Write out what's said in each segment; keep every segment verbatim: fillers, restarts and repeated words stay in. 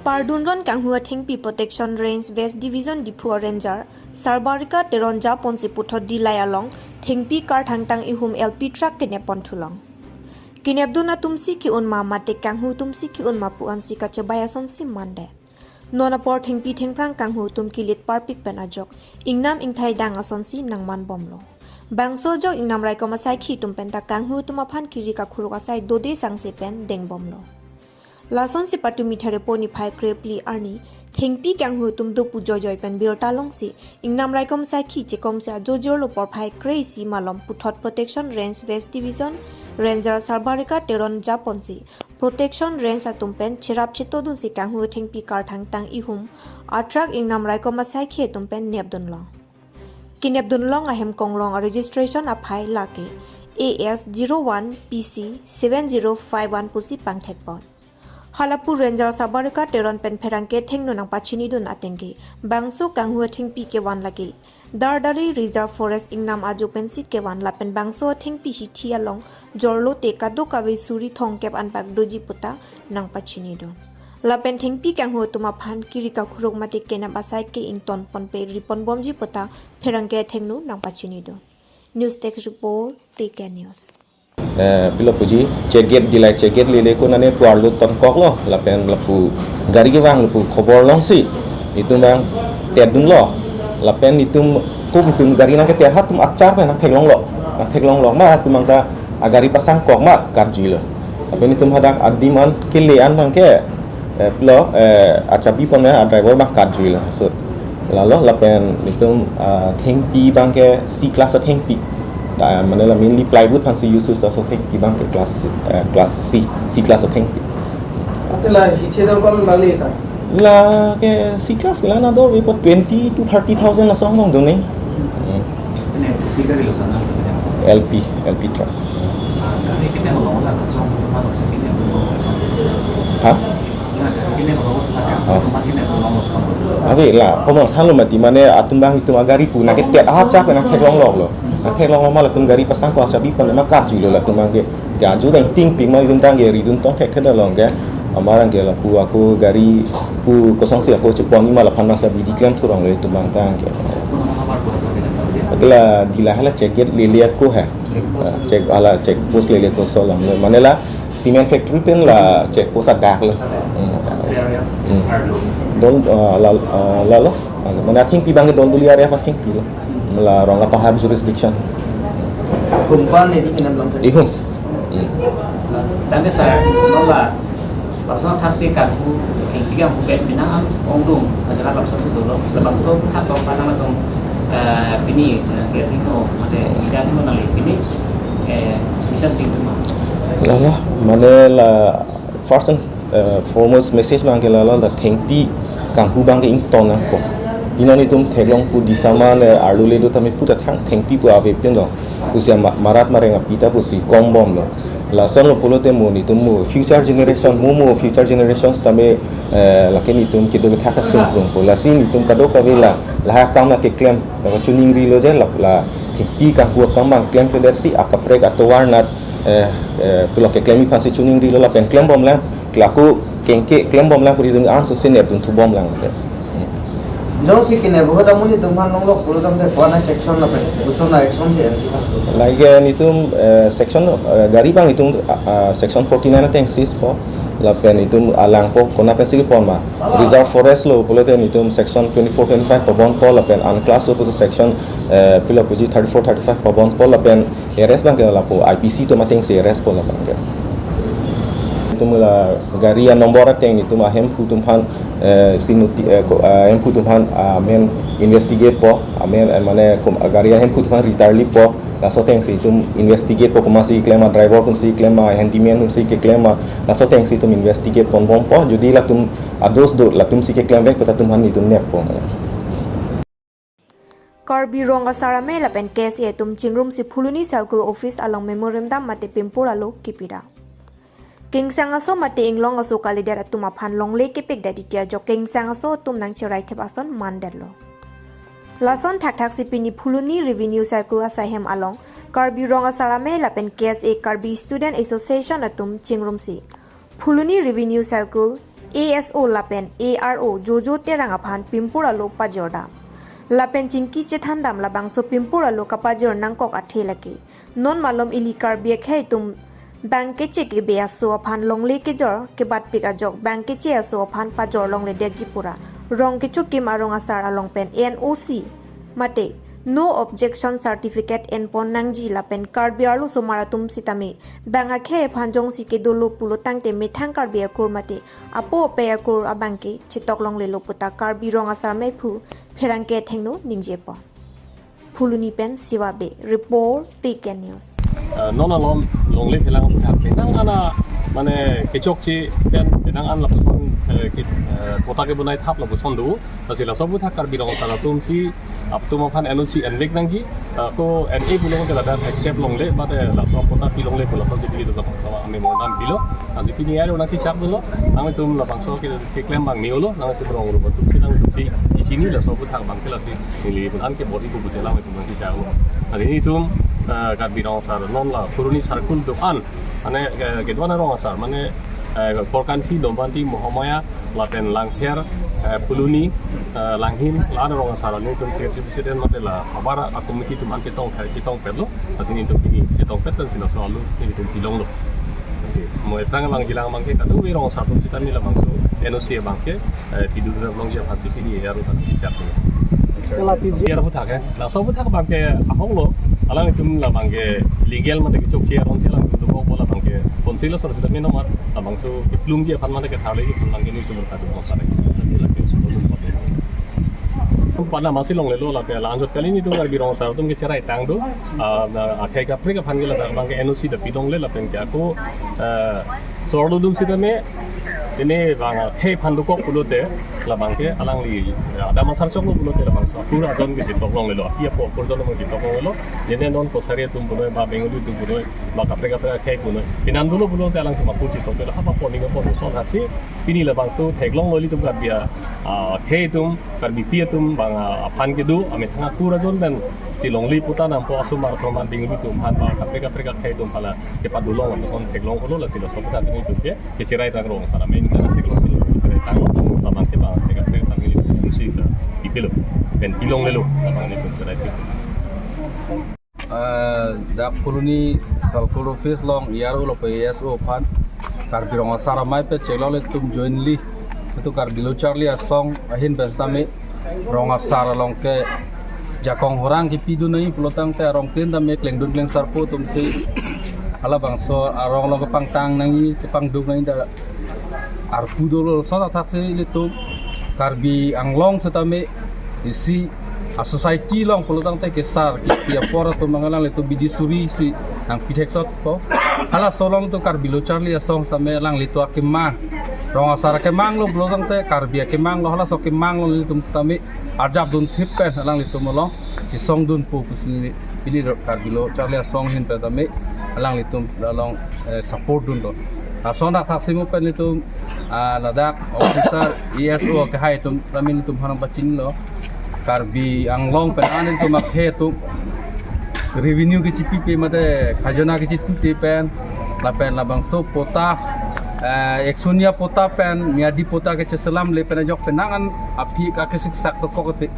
Pardunron kanghu athengpi Protection Range West Division Diphu a Ranger Sarbarika Teron japonsi puthot Dillai along thengpi karthangtang ihum L P truck kenep ponthu long. Kenepdun atumsi ke-un ma mate kanghu atumsi ke-un ma pu ansi kachebai asonsi mande. Non apor thengpi thengphrang kanghu atum kilit parpik pen ajok ingnam ingthai dang asonsi nangman bomlo. Bangso ajok ingnam raikom asaikhi atum penta kanghu atum aphan kiri kakhuruk asai dode sangse pen deng bomlo. Lasonsi patumi Therepo niphai krephli arni thengpi kanghu atum dopu joijoi pen birta longsi ingnam raikom asaikhi chekomsi ajojorlo porphai kre-isi malom puthot Protection Range West Division Ranger Sarbarika Teron japonsi Protection Range atum pen cherap chetodunsi kanghu thengpi karthangtang ihum a truck ingnam raikom asaikhi atum pen nepdunlo. Kenepdun long ahem konglong a registration aphai lake A S zero one P C seven zero five one pusi pangthekpon. Halapu Ranger Sarbarika Teron pen pherangke athengno nangpachinidun atengke bangso kanghu athengpi kevan lake Dardari Reserve Forest ingnam ajo pensi kevan lapen bangso athengpi hithi along jorlote kadokave suri thomkep anpak doji puta nangpachinidun. Lapen thengpi kanghu atum aphan kiri kakhuruk mate kenep asai ke-ington ponpe ripon bomji puta pherangke athengno nangpachinidun. News Desk Report, T K News. Eh, pilo puji, check gate Dillai check gate lele ko nane pu arlo tonkoklo, lapen lapu gari kevang lapu khobor longsi itum bang tedunlo, lapen itum kum itum gari nangketer ha atum achar pen nangtheklonglo, nangtheklonglo ma atum bang ta agari pasangkok ma karjuilo. Lapen itum hadak adim an kele an bang ke, eh, pilo, eh, achabi pon a driver bang karjuilo. So, lalo lapen itum, ah, thengpi bang ke C class athengpi. Ta, mane la mainly plywood aphansi use use aso thengpi bang ke class, eh, class C, C class athengpi. Ate la hithi dor kon bang le sa? La ke C class la na dor we po twenty to thirty thousand asong dong done. Hmm. Ini tiga kilo sana. L P, L P truck. Kami kita ngomong lah kacang, mana sih ini yang ngomong sama. Hah? Nah, ini ngomong lah, Oh. Tempat ini ngomong sama. Ave la, pamangthanlo mati mane atum bang itum agari pu nangketer achar pen nangtheklonglo. Nangtheklonglo ma latum gari pasangkok achabi pon ma karjuilo latum bang ke. Ke aju dang tingpik ma itum tangke ridun tongthekthedetlo ke. Amarang ke lapu ako gari pu kosongsi ako chepon ma laphan masa bidi klem thurong le itum bang tangke. Ate la Dillai hala check gate lele ako he. Ah, check hala check post lele ako solong. Mane la cement factory pen la check post adak lo. Hmm. Hmm. Don, ah, la, ah, lalo. Mane athengpi bang ke Donduli area athengpilo. La Rongapahar jurisdiction. Kumpan ini kena belum. Ihum. Hmm. Tangke sa, non la, lapuson thaksi kanghu, kengkeng kanghu pen pinang an ongdung, ajaran lapuson itu dolo, labangso thak tong panang atum, eh, pini, eh, kethingno, mate, idan no nangli, pini, eh, bisa sedikit mah. Lalo, mane la, first and, eh, foremost message bang ke lalo, la thengpi kanghu bang ke ington nangpo. Inon itum theklong pu disama ne arlo le do tame puta thang thengpi pu ave pin lo. Pusi ama-, marat mareng api ta pusi kom bomlo. Lasonlo pulote mo nitum mo future generation, mo mo future generations tame, eh, lake nitum kedo kethak asung prung po. Lasi nitum kadokave la, la akam la keklem, la kachiningrilo je la, la thengpi kanghu akam bang klemkledet si akaprek atovar nat, eh, eh, pulo keklem aphansi chiningrilo lapen klem bomlang, laku kengke klem bomlang puri dung anso se nepdun thu bomlang. Jongsi kene bohot amonit atum aphan longlok pulo tangte kona section lapen koson action si ensi tha. Lake nitum, eh, section, eh, gari bang itum, ah, ah, section forty-nine ateng seize po, lapen itum alangpo kona pensi kepon ma. Reserve forest lo pulote nitum section twenty-four twenty-five pabon po lapen unclass lo pulote section, eh, pilo puji thirty-four thirty-five pabon po lapen arrest bang ke lapu I P C atum atengsi arrest po labang ke. Itum la gari a number ateng nitum ahemphu atum aphan, eh, sinuti, eh, ko, eh, ahemphu atum aphan, ah, amen investigate po, amen, eh, mane kom, gari ahemphu atum aphan return li po, laso atengsi itum investigate po komatsi klem ma driver atumsi klem ma handyman atumsi keklem ma, laso atengsi itum investigate pon bompo, jodi latum ados do latumsi keklem vek puta atum aphan itum neppo. Karbi Rong Asar Amei lapen K S A atum chingrumsi Phuloni Circle Office along memorandum mate pimpur alo kipida. Kengsang aso mate inglong aso kalidet atum aphan longle kepikdet titi ajok kengsang aso atum nangcherai thep ason mandetlo. Lason thakthaksi pini Phuloni Revenue Circle asaihem along Karbi Rong Asar Amei lapen K S A Karbi Student Association atum chingrumsi Phuloni Revenue Circle, A S O lapen A R O Jojo Terang aphan pimpur alo pajordam. Lapen chingki chethandam labangso pimpur alo kapajor nangkok athe lake. Non malom ili Karbi akhei atum bang keche kebe aso aphan longle kejor kebatpik ajok bang keche aso aphan pajor longledetji pura rong kechokim arong asar along pen N O C mate no objection certificate enpon nangji lapen Karbi arlo osomar atum sitame bang akhei aphan jongsi kedolo pulo tangte methang Karbi akur mate apo apei akur abang ke chetok longlelo puta Karbi Rong Asar Meiphu pherangke athengno ningjepo. Phuloni pen Siva Bey, report T K News. Eh, non alom longle thelang aputhak penang ana mane kechokche pen penang an lapuson, eh, ke, eh, patta kebonai thap lapuson do. Lasi laso aputhak Karbi Rong Asar atum si atum aphan N O C envek nangji, eh, ko N A pulo ke ladak accept longle, but, eh, laso patta pi longle pulo laso si pini do kami memorandum pilo. Lasi pini ari unang si chak dolo, nangtum labangso ke keklem abang ni-olo, nangtum rong rupa atum si nangtum si chini laso aputhak abang ke lasi neli pun an ke body ko busi alam itu nanti jauh. Hari ini tum, eh, Karbi Rong Asar non la Phuloni circle do-an, mane, eh, kedua na Rong Asar, mane, eh, Korkanthi, Dombanti, Mohamaya, lapen Langher, eh, Phuloni, eh, Langhin, la-an Rong Asar nelitum secretary president mate la abar a committee atum an chetong thai chetong pet lo, lasi nelitum pini chetong pet pen si laso alo nelitum pilonglo. Lasi mo ephrang abang jilang abang ke kadokave Rong Asar atum sitame labangso N O C abang ke, eh, pidun rap longji aphan si pini ya rutan siap. Kela piji. Ya aputhak, eh. Laso aputhak abang ke ahok lo, alanglitum labang ke legal mate kechokche aron si alangtum do ko labang ke council asor sitame nomar labangso keplungji aphan mate ketharle ji aphan abang ke nelitum kadu asar. Pada masi longlelo lapen la-anchot kali nelitum Karbi Rong Asar atum kecherai tang do, ah, na akhei kaprek aphan ke ladak abang ke N O C ta pilongle lapen ke ako, eh, sorlo dum sitame ini abang akhei aphan dokok pulote labang ke alangli, ya, adam asar choklo pulote labangso akur ajon ke chetok longlelo, api apo akur ajon ke chetok longlelo. Jene non Kachari atum punoi ba Bengali atum punoi ba kaprek kaprek akhei punoi. Pinan dolo pulote alangtum akur chetok lelo, hapa poni ke pon son hapsi pini labangso theklonglo ilitum Karbi a, ah, akhei atum Karbipi atum abang, ah, aphan kedo amethang akur ajon pen si longle patta nangpo asomar atum aphan Bengali atum aphan ba kaprek kaprek akhei atum aphan la kepadolong lapuson theklong holo lasi laso aputhak nelitum ke kecherai tang Rong Asar amei nelitum si longle kecherai tanglo, labang ke ba kaprek kaprek tang nelitum si ta ipilo pen pilonglelo labang nelitum cherai tang. Eh, dak Phuloni circle office along A R O lapen A S O aphan Karbi Rong Asar Amei pen cheklong ilitum jointly ilitum Karbi Lo Charli Asong ahin pen sitame Rong Asar along ke jakong horang kepidun nangji pulo tangte arong tin tame klengdun klengsarpo atum si halabangso arong along kepangtang nangji kepangduk nangji ta arpu dolo. Lason athaksi ilitum Karbi Anglong sitame isi a society along pulo tangte kesar kepi apor atum abang alanglitum bidi suri si nangpi theksot po. Halaso along ilitum Karbi Lo Charli Asong sitame alanglitum akemang, Rong Asar akemang lo pulo tangte Karbi akemang lo, halaso akemang along ilitum sitame arjap dunthip pen alanglitum along chesong dunpo pusi neli pini Karbi Lo Charli Asong ahin pen tame alanglitum along, eh, support dun do. Lason athaksi mo pen ilitum, ah, ladak officer A S O akehai atum tame ilitum aphan pachinilo. Karbi Anglong pen an ilitum akhei atum revenue kechipipe mate khajana kechitute pen lapen labangso patta, eh, eksonia patta pen miyadi patta kecheselamle pen ajok penang an aphi kakesiksak dokok te.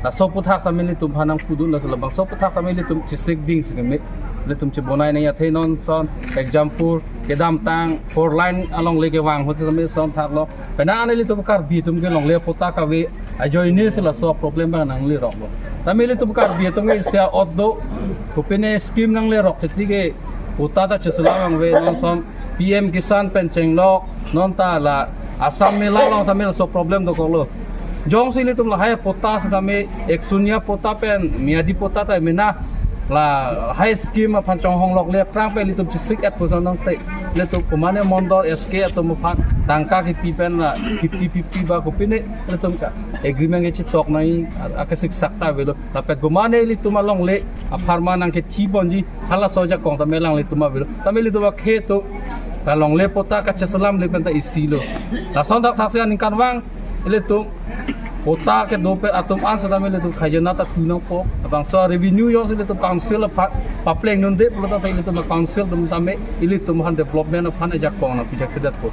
Laso aputhak tame ilitum aphan nangpudun, laso labangso aputhak tame ilitum chesik ding si keme. Ilitum chebonai nangji athe non son example kedamtang four lane alongle kevang ahut tame son thaklo. Penang an ilitum Karbi atum ke longle patta kave ajoine si laso problem abang nangleroklo. Tame ilitum Karbi atum ke isi a-ot do, kopine scheme nanglerok titi ke patta ta cheselam abang ave non son P M Kisan pen chenglok, non ta la Assam Mela along tame laso problem dokoklo. Jongsi ilitum lahai patta sitame eksonia patta pen miyadi patta ta mena lahai scheme aphan chonghonglokle aphrang pen ilitum chesik et puson nangte ilitum komane mondol S K atum aphan tangka kepi pen la fifty fifty ba kopine ilitum ka agreement kechetok nangji akesiksak ta avelo. Lapen komane ilitum alongle apharman nangkethi ponji halaso ajakong tame alanglitum avelo. Tame ilitum akhei atum kalongle patta kacheselamle pen ta isi lo. Lason athaksi aningkanvang ilitum patta kedo pen atum an sitame ilitum khajana ta tu nangpo. Labangso revenue jongsi ilitum council aphan papleng dunde pulo tangte ilitum council atum tame ilitum aphan development aphan ajakong nangpi thekthedetpo.